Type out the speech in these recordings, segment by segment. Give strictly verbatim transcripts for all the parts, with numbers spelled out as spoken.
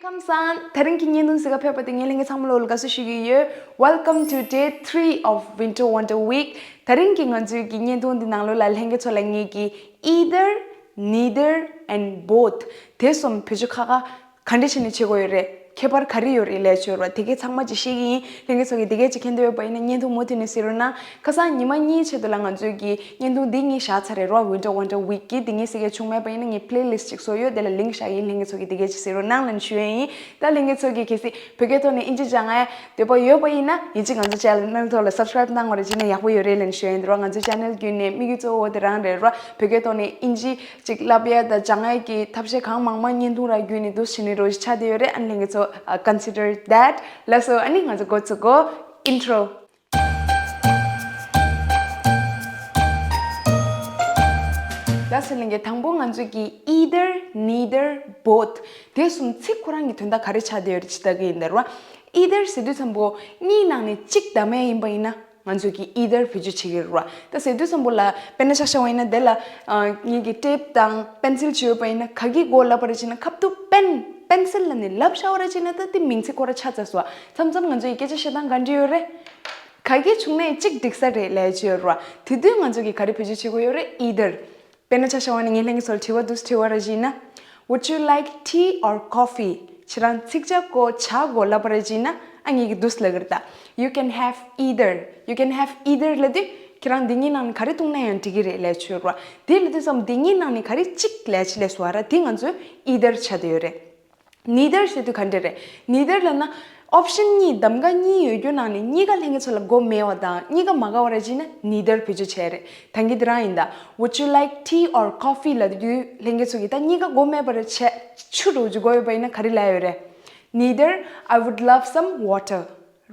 ཁམས་བཟང་། དེ་རིང་གི་བརྙན་ཐུང་གཟིགས་ག་ཕེབས་པ་དེ་ངས་ལྷན་རྒྱས་ཚང་མ་ལོ་ལ་དགའ་བསུ་ཞུ་གི་ཡོད། Welcome to day three of Winter Wonder Week. དེ་རིང་གི་ང་ཚོའི་གི་བརྙན་ཐུང་འདི་ནང་ལོ་ལ་ལྷན་རྒྱས་ཚོ་ལ་ངས་གི་either, neither and both དེ་གསུམ་བེད་སྤྱོད་ཁ་ཁ་ག་འདྲ་བྱས་ནས་བྱེད་དགོས་ཡོད་རེད། ཁྱད་པར་ག་རེ་ཡོད་རེད་ལས་བྱོས་རོགས། དེ་གས་ཚང་མ་ཅིག་ཤེས་ཀྱི་ཡིན། ལྷན་རྒྱས་ཚོ་གིས་དེ་གས་ཅིག་མཁྱེན་འདོད་ཡོད་པ་ཡིན་ན་བརྙན་ཐུང་མུ་མཐུད་ནས་གཟིགས་རོགས་གནང་། ཁ་སང་ཉི་མ་གཉིས་ཆེད་དུ་ལ་ང་ཚོའི་གི་བརྙན་ཐུང་འདི་ངས་བཞག་ཚར་རེད་རོགས། Winter Wonder Week གི་འདི་ངས་གཟིགས་ཡས་བྱུང་མེད་པ་ཡིན་ན་ངས་playlist ཅིག་བཟོས་ཡོད། དེ་ལ་link བཞག་ཡིན། ལྷན་རྒྱས་ཚོ་གིས་དེ་གས་ཅིག་གཟིགས་རོགས་གནང་ལབ་ཞུ་ཡས་ཡིན། ད་ལྷན་རྒྱས་ཚོ་གིས་གལ་སྲིད་བོད་སྐད་ཐོག་ནས་ཨིན་ཇི་སྦྱང་ཡས་འདོད་པ་ཡོད་པ་ཡིན་ན་ཡིན་གཅིག་ང་ཚོ་channel ཐོག་ལ་subscribe གནང་བ་རེད་བྱས་ན་ཡག་པོ་ཡོད་རེད་ལབ་ཞུ་ཡས་ཡིན། དེ་རོགས་ང་ཚོའི་channel བརྒྱུད་ནས་དམིགས་ཡུལ་གཙོ་བོ་དེ་རང་རེད་རོགས། བོད་སྐད་ཐོག་ནས་ཨིན་ཇི་ཅིག་བསླབ་ཡས་དང་སྦྱང་ཡས་ཀྱི་ཐབས་ཤེས་གང་མང་མང་བརྙན་ཐུང་ར་བརྒྱུད་ནས་འདུག་བྱས་ནས་རོགས་ཆགས་བསྡད་ཡོད་རེད། ཨ་ནི་ལྷན་རྒྱས་ཚོ་ཨ་consider that. ལགས་སོ། ཨ་ནི་ང་ཚོ་འགོ་ཚུགས་གོ། Intro. ལགས་སོ་ལྷན་རྒྱས། དང་པོ་ང་ཚོས་ཀྱི་either, neither, both དེ་གསུམ་ཚིག་ཁོ་རང་གི་དོན་དག་ག་རེ་ཆགས་བསྡད་ཡོད་རེད་ཅིག་ལྟ་གི་ཡིན་ད་རོ། Either ཟེར་དུས་ཙམ་པོ་གཉིས་ནང་ནས་གཅིག་བདམས་ཡས་ཡིན་པ་ཡིན་ན་ང་ཚོས་ཀྱི་either བེད་སྤྱོད་བྱེད་ཀྱི་རེད་རོ། ད་ཟེར་དུས་ཙམ་པོ་ལ་དཔེར་ན་ཆ་བཞག་པ་ཡིན་ན་དེ་ལ་ཨ་ངེད་ཀྱི་tape དང་pencil ཅིག་ཡོད་པ་ཡིན་ན་ག་གི་མགོ་ལབ་པ་རེད་ཅེ་ན་ཁ་ཐུག་pen, pencil ལབ་ནས་ལབ་བཞག་པ་རེད་ཅེ་ན་ད་དེ་མིང་ཚིག་ཁོ་རང་ཆགས་ཚར་སོང་། མཚམས་མཚམས་ང་ཚོ་ཡི་སྐད་ཆ་བཤད་སྟངས་ག་འདྲ་ཡོད་རེད། ག་གི་བྱུང་ནའི་གཅིག་འགྲིག་ས་རེད་ལབ་ཀྱི་ཡོད་རེད་བ། དེ་དུས་ང་ཚོ་གིས་ག་རེ་བེད་སྤྱོད་བྱེད་དགོས་ཡོད་རེད། Either. དཔེར་ན་ཆ་བཞག་པ་ཡིན་ན་ངས་ལྷན་རྒྱས་ཚོར་དྲི་བ་འདུག་སེ་དྲི་བ་ར་བྱས་ན། Would you like tea or coffee? ཁྱེད་རང་ཚིག་ཇ་དགོས་ཇ་དགོས་ལབ་པ་ར་བྱས་ན་ཨ་ངེད་ཀྱིས་འདུག་སེ་ལབ་ཀྱི་རེད་ད། You can have either. You can have either ལབ་དུས་ཁྱེད་རང་འདི་གཉིས་ནང་ནས་ག་རེ་བཏུང་ན་ཡང་འགྲིག་གི་རེད་ལབ་ཀྱི་ཡོད་རེད་བ། དེ་ལབ་དུས་ཙམ་འདི་གཉིས་ནང་ནས་ག་རེ་གཅིག་ལབ་ཀྱི་ལབ་སོང་བ་ར། དེ་ང་ཚོའི་either ཆགས་བསྡད་ཡོད་རེད། Neither ཟེར་དུས་ག་འདྲ་རེད། Neither ལབ་ན་option གཉིས་གདམ་ག་གཉིས་ཡོད་རྒྱུ་ནང་ནས་གཉིས་ཀ་ལྷན་རྒྱས་ཚོ་ལ་དགོས་མེད་པ་དང་གཉིས་ཀ་མ་དགའ་བ་རེད་བྱས་ན་neither བེད་སྤྱོད་བྱས་རེད། ད་གིན་དེ་རང་ཡིན་ད། Would you like tea or coffee ལབ་དུས་ལྷན་རྒྱས་ཚོ་གིས་ད་གཉིས་ཀ་དགོས་མེད་པ་རེད་བྱས་ཆུ་འདྲ་བོ་ཅིག་དགོས་ཡོད་པ་ཡིན་ན་ག་རེ་ལབ་ཡོད་རེད། Neither, I would love some water.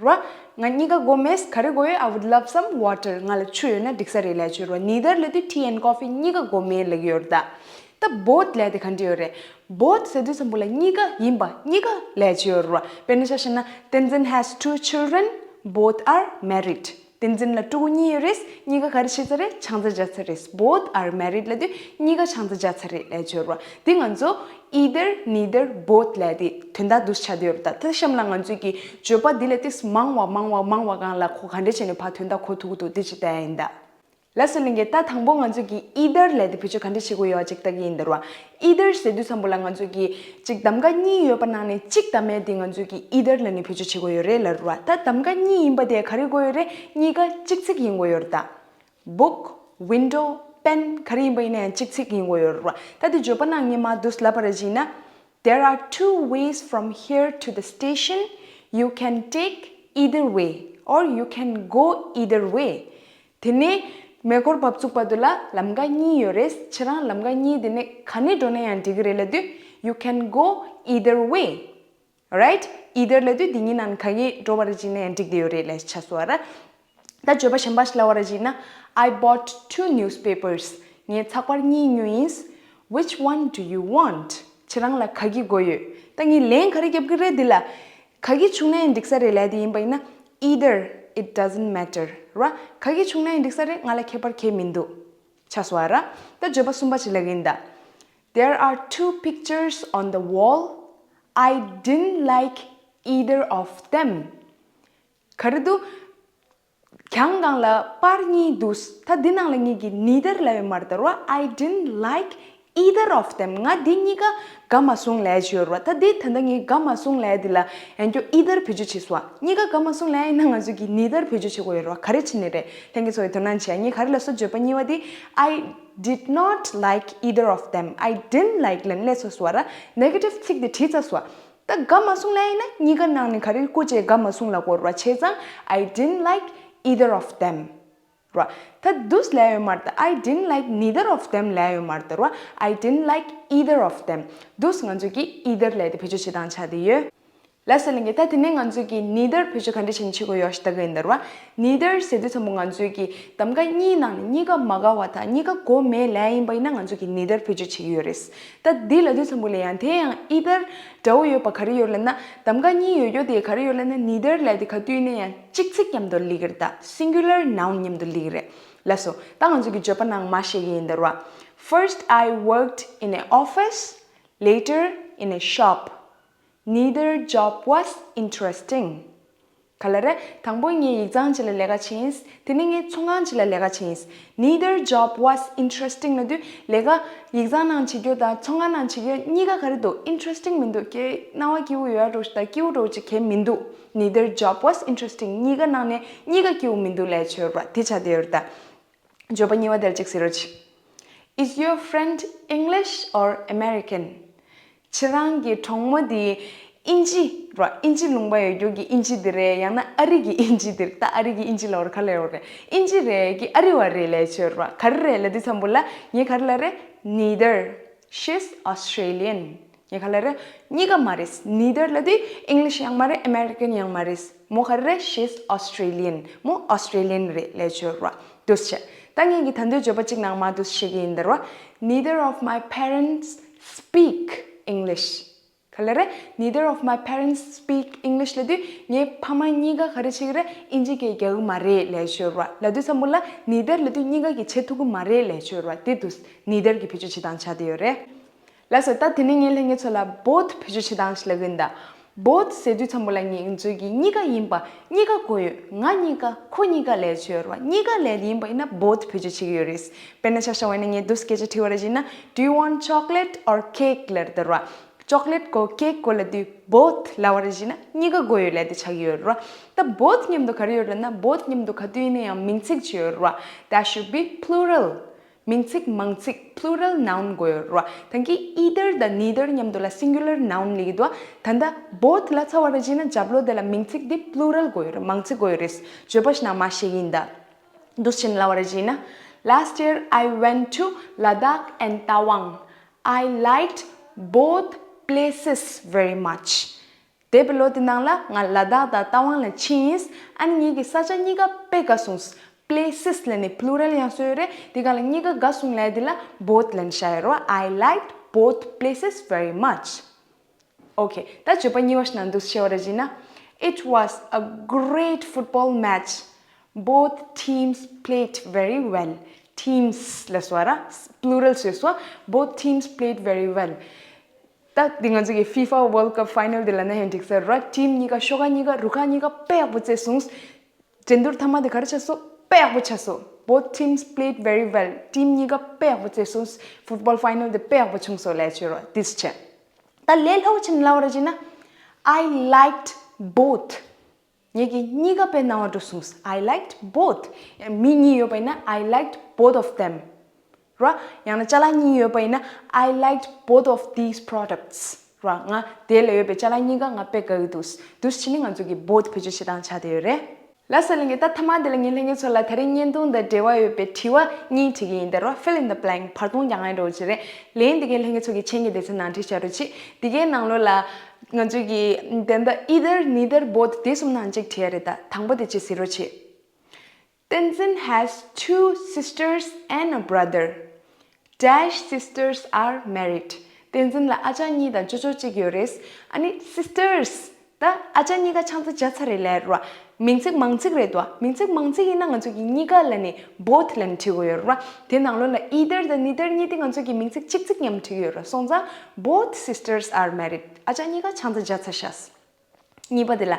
ར། ང་གཉིས་ཀ་དགོས་མེད། ག་རེ་དགོས་ཡོད། I would love some water. ང་ལ་ཆུ་ཡོད་ན་འགྲིག་ས་རེད་ལབ་ཀྱི་ཡོད་ར། Neither ལབ་དུས་tea and coffee གཉིས་ཀ་དགོས་མེད་ལབ་ཀྱི་ཡོད་རེད་ད། ད་both ལབ་དེ་ག་འདྲ་ཡོད་རེད། Both ཟེར་དུས་ཙམ་པོ་ལ་གཉིས་ཀ་ཡིན་པ་གཉིས་ཀ་ལབ་ཀྱི་ཡོད་ར། དཔེར་ན་ཆ་བཞག་ན། Tenzin has two children, both are married. བསྟན་འཛིན་ལ་ཕྲུ་གུ་གཉིས་ཡོད་རེད། གཉིས་ཀ་ག་རེ་བྱས་ཚར་རེད། ཆང་ས་བརྒྱབ་ཚར་རེད། Both are married ལབ་དུས་གཉིས་ཀ་ཆང་ས་བརྒྱབ་ཚར་རེད་ལབ་ཀྱི་ཡོད་རེད་བ། འདི་ང་ཚོ་either, neither, both ལབ་དེ་དོན་དག་འདུག་སེ་ཆགས་བསྡད་ཡོད་རེད་ད། ད་གཤམ་ལ་ང་ཚོས་ཀྱི་བརྗོད་པ་འདི་ལ་ཏིས་མང་བ་མང་བ་མང་བ་སྒང་ལ་གོ་ག་འདྲ་བྱས་ནས་ཕར་དོན་དག་གོ་ཐུབ་ཀྱི་འདུག་འདི་ཅིག་བལྟ་ཡ་ཡིན་ད། ལགས་སོ་ལྷན་རྒྱས། ད་དང་པོ་ང་ཚོས་ཀྱི་either ལབ་དེ་བེད་སྤྱོད་ག་འདྲ་བྱེད་དགོས་ཡོད་ཅིག་ལྟ་གི་ཡིན་ད་རེད་བ། Either ཟེར་དུས་ཙམ་པོ་ལ་ང་ཚོས་ཀྱི་གཅིག་གདམ་ག་གཉིས་ཡོད་པ་ནང་ནས་གཅིག་གདམ་ཡས་དེ་ང་ཚོས་ཀྱི་either ལབ་ནས་བེད་སྤྱོད་བྱེད་དགོས་ཡོད་རེད་ལབ་རེད་བ། ད་གདམ་ག་གཉིས་ཡིན་པ་དེ་ག་རེ་དགོས་ཡོད་རེད། གཉིས་ཀ་གཅིག་ཚིག་ཡིན་དགོས་ཡོད་རེད་ད། Book, window, pen ག་རེ་ཡིན་པ་ཡིན་ན་ཡང་གཅིག་ཚིག་ཡིན་དགོས་ཡོད་རེད་བ། ད་དེ་བརྗོད་པ་ནང་ངས་མར་འདུག་སེ་ལབ་པ་ར་བྱས་ན། There are two ways from here to the station. You can take either way or you can go either way. དེ་ནས་མེ་འཁོར་བབས་ཚུགས་བར་དུ་ལ་ལམ་ཀ་གཉིས་ཡོད་རེད། ཁྱེད་རང་ལམ་ཀ་གཉིས་དེ་ནས་ག་ནས་འགྲོ་ན་ཡང་འགྲིག་གི་རེད་ལབ་དུས། You can go either way. Right? Either ལབ་དུས་འདི་གཉིས་ནང་ག་གིས་འགྲོ་བ་རེད་བྱས་ན་ཡང་འགྲིག་བསྡད་ཡོད་རེད་ལབ་ཆགས་སོང་བ་ར། ད་བརྗོད་པ་གཞན་པ་ཞིག་ལབ་པ་ར་བྱས་ན། I bought two newspapers. ངས་ཚགས་པར་གཉིས་ཉོས་ཡིན། Which one do you want? ཁྱེད་རང་ལ་ག་གི་དགོས་ཡོད། ད་ངས་ལན་ག་རེ་རྒྱབ་ཀྱི་རེད་འདི་ལ། ག་གི་བྱུང་ན་ཡང་འགྲིག་ས་རེད་ལབ་དེ་ཡིན་པ་ཡིན་ན། Either, it doesn't matter ར། ག་གི་བྱུང་ན་ཡང་འགྲིག་ས་རེད། ང་ལ་ཁྱད་པར་གང་ཡང་མི་འདུག་ཆགས་སོང་བ་ར། ད་བརྗོད་པ་གསུམ་པ་ཞིག་ལབ་ཀྱི་ཡིན་ད། There are two pictures on the wall. I didn't like either of them. ག་རེ་འདུག་གྱང་སྒང་ལ་པར་གཉིས་འདུག་ད་འདི་ནང་ལ་ངེད་ཀྱིས་neither ལབ་ཡོད་མ་རེད་ད་རོ། I didn't like either of them. ང་འདི་གཉིས་ཀ་དགའ་མ་སོང་ལབ་ཀྱི་ཡོད་རེད་བ། ད་འདི་ད་ལྟ་ངས་དགའ་མ་སོང་ལབ་ཡ་འདི་ལ་ཡང་སྐྱོ་either བེད་སྤྱོད་བྱས་སོང་བ། གཉིས་ཀ་དགའ་མ་སོང་ལབ་ཡ་ཡིན་ན་ང་ཚོས་ཀྱིས་neither བེད་སྤྱོད་བྱེད་དགོས་ཡོད་རེད་བ། ག་རེ་བྱས་ནས་རེད། ལྷན་རྒྱས་ཚོ་ཡིས་དོ་སྣང་བྱེད་ཡ། ངས་ག་རེ་ལབ་སོང་། བརྗོད་པ་གཉིས་པ་འདི། I did not like either of them. I didn't like ལབ་ནས་སླེབས་སོང་བ་ར། Negative ཚིག་དེ་བྲིས་ཚར་སོང་བ། ད་དགའ་མ་སོང་ལབ་ཡིན་ན་གཉིས་ཀ་ནང་ནས་ག་རེ་སྐུ་མཁྱེན་དགའ་མ་སོང་ལབ་དགོས་རེད་བ། བྱས་ཙང་I didn't like either of them ར། ད་འདུག་སེ་ལབ་ཡོད་མ་རེད་ད། I didn't like neither of them ལབ་ཡོད་མ་རེད་ད་ར། I didn't like either of them. འདུག་སེ་ང་ཚོས་ཀྱིས་either ལབ་དེ་བེད་སྤྱོད་བྱེད་སྟངས་ཆགས་བསྡད་ཡོད། ལགས་སོ་ལྷན་རྒྱས། ད་དེ་ནས་ང་ཚོས་ཀྱིས་neither བེད་སྤྱོད་ག་འདྲ་བྱས་ནས་བྱེད་དགོས་ཡོད་ཞེས་ལྟ་གི་ཡིན་ད་ར། Neither ཟེར་དུས་ཙམ་པོ་ང་ཚོས་ཀྱིས་གདམ་ག་གཉིས་ནང་ནས་གཉིས་ཀ་མ་དགའ་བ་དང་གཉིས་ཀ་དགོས་མེད་ལབ་ཡིན་པ་ཡིན་ན་ང་ཚོས་ཀྱིས་neither བེད་སྤྱོད་བྱེད་ཀྱི་ཡོད་རེད། ད་འདི་ལབ་དུས་ཙམ་པོ་ལ་ཡང་དེ་ཡང་either འདྲ་བོ་ཡོད་པ་ག་རེ་ཡོད་ལབ་ན། གདམ་ག་གཉིས་ཡོད་རྒྱུ་དེ་ག་རེ་ཡོད་ལབ་ན། Neither ལབ་དེ་ག་དུས་ཡིན་ན་ཡང་གཅིག་ཚིག་མཉམ་དུ་སླེབས་ཀྱི་རེད་ད། Singular noun མཉམ་དུ་སླེབས་ཀྱི་རེད། ལགས་སོ། ད་ང་ཚོས་ཀྱིས་བརྗོད་པ་ནང་མར་བཤད་ཀྱི་ཡིན་ད་ར། First I worked in a office, later in a shop. Neither job was interesting. ག་ལ་རེད། དང་པོ་ངས་ཡིག་ཚང་ཅིག་ལ་ལས་ཀ་བྱེད་ཡིན། དེ་ནས་ངས་ཚོང་ཁང་ཅིག་ལ་ལས་ཀ་བྱེད་ཡིན། Neither job was interesting ལབ་དུས་ལས་ཀ་ཡིག་ཚང་ནང་བྱེད་རྒྱུ་དང་ཚོང་ཁང་ནང་བྱེད་རྒྱུ་གཉིས་ཀ་ག་རེ་འདུག Interesting མི་འདུག་གལ་སྣང་བ་སྐྱིད་པོ་ཡོད་འགྲོ་ཞིག་དང་སྐྱིད་པོ་འགྲོ་ཅིག་གལ་མི་འདུག Neither job was interesting གཉིས་ཀ་ནང་ནས་གཉིས་ཀ་སྐྱིད་པོ་མི་འདུག་ལབ་ཡོད་རེད་བ། དེ་ཆགས་བསྡད་ཡོད་རེད་ད། བརྗོད་པ་གཉིས་པ་དེར་གཅིག་གཟིགས་རོགས་གྱིས། Is your friend English or American? ཁྱེད་རང་གི་གྲོགས་མོ་དེ་ཨིན་ཇི་ར། ཨིན་ཇི་ལུང་པ་ཡོད་རྒྱུ་གི་ཨིན་ཇི་དེ་རེད། ཡང་ན་ཨ་རི་གི་ཨིན་ཇི་དེ་རེད། ད་ཨ་རི་གི་ཨིན་ཇི་ལབ་ན་ག་ལབ་ཡོད་རེད། ཨིན་ཇི་རེད་གི་ཨ་རི་བ་རེད་ལབ་ཡོད་རེད་བ། ག་རེ་རེད་ལབ་དུས་ཙམ་པོ་ལ་ངས་ག་རེ་ལབ་རེད། Neither. She's Australian. ངས་ག་ལབ་རེད། གཉིས་ཀ་མ་རེད། Neither ལབ་དུས་English ཡང་མ་རེད། American ཡང་མ་རེད། མོ་ག་རེ་རེད། She's Australian. མོ་Australian རེད་ལབ་ཡོད་རེད་བ། འདུག་སེ་བྱས། ད་ངས་ཀྱི་ད་འདོད་བརྗོད་པ་གཅིག་ནང་མ་འདུག་སེ་བཤད་ཀྱི་ཡིན་ད་ར་བ། Neither of my parents speak English. ག་ལབ་རེད། Neither of my parents speak English ལབ་དུས་ངའི་ཕ་མ་གཉིས་ཀ་ག་རེ་བྱེད་ཀྱི་རེད། ཨིན་ཇི་སྐད་རྒྱག་གི་མ་རེད་ལབ་ཡོད་རེད་བ། ལབ་དུས་ཙམ་པོ་ལ་Neither ལབ་དུས་གཉིས་ཀ་གིས་བྱེད་ཐུབ་ཀྱི་མ་རེད་ལབ་ཡོད་རེད་བ། དེ་འདུག་སེ་Neither གི་བེད་སྤྱོད་བྱེད་སྟངས་ཆགས་བསྡད་ཡོད་རེད། ལགས་སོ། ད་དེ་ནས་ངས་ལྷན་རྒྱས་ཚོ་ལ་both བེད་སྤྱོད་བྱེད་སྟངས་ཤིག་ལབ་ཀྱི་ཡིན་ད། Both ཟེར་དུས་ཙམ་པོ་ལ་ངས་ང་ཚོའི་གི་གཉིས་ཀ་ཡིན་པ། གཉིས་ཀ་དགོས་ཡོད། ང་གཉིས་ཀ་ཁོ་གཉིས་ཀ་ལབ་ཡོད་རེད་བ། གཉིས་ཀ་ལབ་ཡིན་པ་ཡིན་ན་both བེད་སྤྱོད་བྱེད་ཀྱི་ཡོད་རེད། དཔེར་ན་ཆ་བཞག་པ་ཡིན་ན་ངས་འདུག་སེ་སྐད་ཆ་དྲིས་པ་རེད་བྱས་ན། Do you want chocolate or cake ལབ་རེད་ད་ར་བ། Chocolate དགོས་cake དགོས་ལབ་དུས་both ལབ་པ་རེད་བྱས་ན་གཉིས་ཀ་དགོས་ཡོད་ལབ་དེ་ཆགས་ཀྱི་ཡོད་རེད་བ། ད་both མཉམ་དུ་ག་རེ་ཡོད་རེད་ན། Both མཉམ་དུ་ག་དུས་ཡིན་ན་ཡང་མིང་ཚིག་ཅིག་ཡོད་རེད་བ། That should be plural. མིང་ཚིག་མང་ཚིག་plural noun དགོས་ཡོད་རེད་བ། ད་གིན་either དང་neither མཉམ་དུ་ལ་singular noun ལབ་ཀྱི་འདུག་བ། ད་ལྟ་both ལབ་ཚར་བ་རེད་བྱས་ན་རྒྱབ་ལོགས་དེ་ལ་མིང་ཚིག་འདི་plural དགོས་ཡོད་རེད། མང་ཚིག་དགོས་ཡོད་རེད། བརྗོད་པ་ཞིག་ནང་མ་བཤད་ཀྱི་ཡིན་ད། འདུག་སེ་བྱས་ནས་ལབ་པ་རེད་བྱས་ན། Last year I went to Ladakh and Tawang. I liked both places very much. འདས་པའི་ལོ་དེ་ནང་ལ་ང་ལ་དྭགས་དང་རྟ་དབང་ལ་ཕྱིན་ཡིན། ཨ་ནི་ངེད་ཀྱི་ས་ཆ་གཉིས་ཀ་དཔེ་དགའ་སོང་། Places ལབ་ནས་plural ཡང་བཟོས་ཡོད་རེད། དེ་ག་ལ་གཉིས་ཀ་དགའ་སོང་ལབ་དེ་ལ་both ལབ་ནས་བཞག་ཡོད་རེད་བ། I liked both places very much. Okay. ད་བརྗོད་པ་གཉིས་པ་ཞིག་ནང་འདུག་སེ་བཤད་པ་རེད་བྱས་ན། It was a great football match. Both teams played very well. Teams ལབ་སོང་བ་ར། Plural བཟོས་སོང་། Both teams played very well. ད་འདི་ང་ཚོ་གི་ཕི་ཕ་World Cup final དེ་ལབ་ན་ཡང་འགྲིག་ས་རེད། ཊིམ་གཉིས་ཀ་ཤོག་ཁག་གཉིས་ཀ་རུ་ཁག་གཉིས་ཀ་དཔེ་ཡག་པོ་རྩེས་སོང་། འགྲན་བསྡུར་མཐའ་མ་དེ་ག་རེ་ཆགས་སོང་། དཔེ་ཡག་པོ་ཆགས་སོང་། Both teams played very well. ཊིམ་གཉིས་ཀ་དཔེ་ཡག་པོ་རྩེས་སོང་། Football final དེ་དཔེ་ཡག་པོ་བྱུང་སོང་ལབ་ཡོད་རེད། འདུག་སེ་བྱས། ད་ལས་སླ་པོ་བྱས་ནས་ལབ་པ་རེད་བྱས་ན། I liked both. ངེད་ཀྱི་གཉིས་ཀ་དཔེ་སྣང་བ་འགྲོ་སོང་། I liked both. མི་གཉིས་ཡོད་པ་ཡིན་ན། I liked both of them. ར། ཡང་ན་ཅ་ལག་གཉིས་ཡོད་པ་ཡིན་ན། I liked both of these products. ར། ང་དེ་ལ་ཡོད་པའི་ཅ་ལག་གཉིས་ཀ་ང་དཔེ་དགའ་གི་འདུག་འདུག་སེ་བྱས་ནས་ང་ཚོ་གི་both བེད་སྤྱོད་བྱེད་སྟངས་ཆགས་བསྡད་ཡོད་རེད། ལགས་སོ་ལྷན་རྒྱས། ད་མཐའ་མ་དེ་ལ་ངས་ལྷན་རྒྱས་ཚོ་ལ་དེ་རིང་བརྙན་ཐུང་དང་འབྲེལ་བ་ཡོད་པའི་དྲི་བ་གཉིས་དྲི་གི་ཡིན་ད་ར། Fill in the blank. བར་སྟོང་རྒྱག་ཡ་འདྲ་བོ་ཅིག་རེད། ལན་དེ་གའི་ལྷན་རྒྱས་ཚོ་གི་མཆན་གྱི་སྡེ་ཚན་ནང་བྲིས་བཞག་རོགས་གྱིས། དེ་གའི་ནང་ལོགས་ལ་ང་ཚོ་གི་དེ་འདྲ་either, neither, both དེ་གསུམ་ནང་གཅིག་བྲིས་ཡ་རེད་ད། དང་པོ་དེ་གཅིག་གཟིགས་རོགས་གྱིས། Tenzin has two sisters and a brother. Dash sisters are married. བསྟན་འཛིན་ལ་ཨ་ཅག་གཉིས་དང་ཅོ་ཅོ་གཅིག་ཡོད་རེད། ཨ་ནི་sisters ད་ཨ་ཅག་གཉིས་ཀ་ཆང་ས་བརྒྱབ་ཚར་རེད་ལབ་ར། མིང་ཚིག་མང་ཚིག་རེད་དོ། མིང་ཚིག་མང་ཚིག་ཡིན་ན་ང་ཚོ་གི་གཉིས་ཀ་ལབ་ནས་both ལབ་ནས་བྲིས་དགོས་ཡོད་ར། དེ་ནང་ལོགས་ལ་either དང་neither གཉིས་དེ་ང་ཚོ་གི་མིང་ཚིག་གཅིག་གཅིག་མཉམ་བྲིས་ཡོད་ར། སོང་ཙང་both sisters are married. ཨ་ཅག་གཉིས་ཀ་ཆང་ས་བརྒྱབ་ཚར་ཤག་གཉིས་པ་དེ་ལ།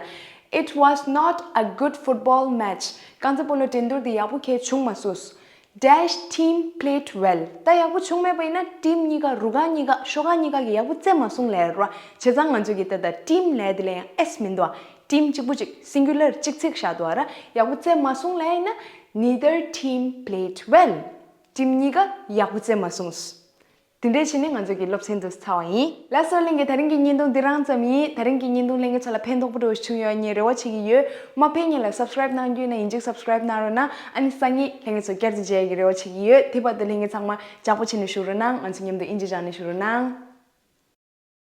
It was not a good football match. རྐང་རྩེད་སྤོ་ལོ་འགྲན་བསྡུར་དེ་ཡག་པོ་གང་ཡང་བྱུང་མ་སོང་། Dash team played well. ད་ཡག་པོ་བྱུང་མེད་པ་ཡིན་ན་ཊིམ་གཉིས་ཀ་རུ་ཁག་གཉིས་ཀ་ཤོག་ཁག་གཉིས་ཀ་གིས་ཡག་པོ་རྩེ་མ་སོང་ལབ་ར། བྱས་ཙང་ང་ཚོ་གི་ད་ལྟ་ཊིམ་ལབ་དེ་ལ་ཡང་S མི་འདུག་ཨ། ཊིམ་གཅིག་པུ་གཅིག་singular གཅིག་ཚིག་བཞག་འདུག་ཨ་ར། ཡག་པོ་རྩེ་མ་སོང་ལབ་ཡིན་ན། Neither team played well. ཊིམ་གཉིས་ཀ་ཡག་པོ་རྩེ་མ་སོང་། དེ་འདྲས་བྱས་ནས་ང་ཚོ་གི་སློབ་ཚན་དུ་ཚར་བ་ཡིན། ལགས་སོ་ལྷན་རྒྱས། དེ་རིང་གི་བརྙན་ཐུང་འདི་རང་ཙམ་ཡིན། དེ་རིང་གི་བརྙན་ཐུང་ལྷན་རྒྱས་ཚོ་ལ་ཕན་ཐོགས་པོ་འདྲ་བོ་བྱུང་ཡོད་ངས་རེ་བ་བྱེད་ཀྱི་ཡོད། མ་ཕན་ཉིན་ལ་subscribe གནང་རྒྱུ་ཡིན་ན་ཡིན་གཅིག་subscribe གནང་རོགས་གནང་། ཨ་ནི་སང་ཉིན་ལྷན་རྒྱས་ཚོ་བསྐྱར་དུ་མཇལ་ཡག་གི་རེ་བ་བྱེད་ཀྱི་ཡོད། དེ་བར་དུ་ལྷན་རྒྱས་ཚང་མ་ཅག་པོ་བྱས་ནས་བཞུགས་རོགས་གནང་། ང་ཚོ་མཉམ་དུ་དབྱིན་ཇི་སྦྱངས་ནས་བཞུགས་རོགས་གནང་།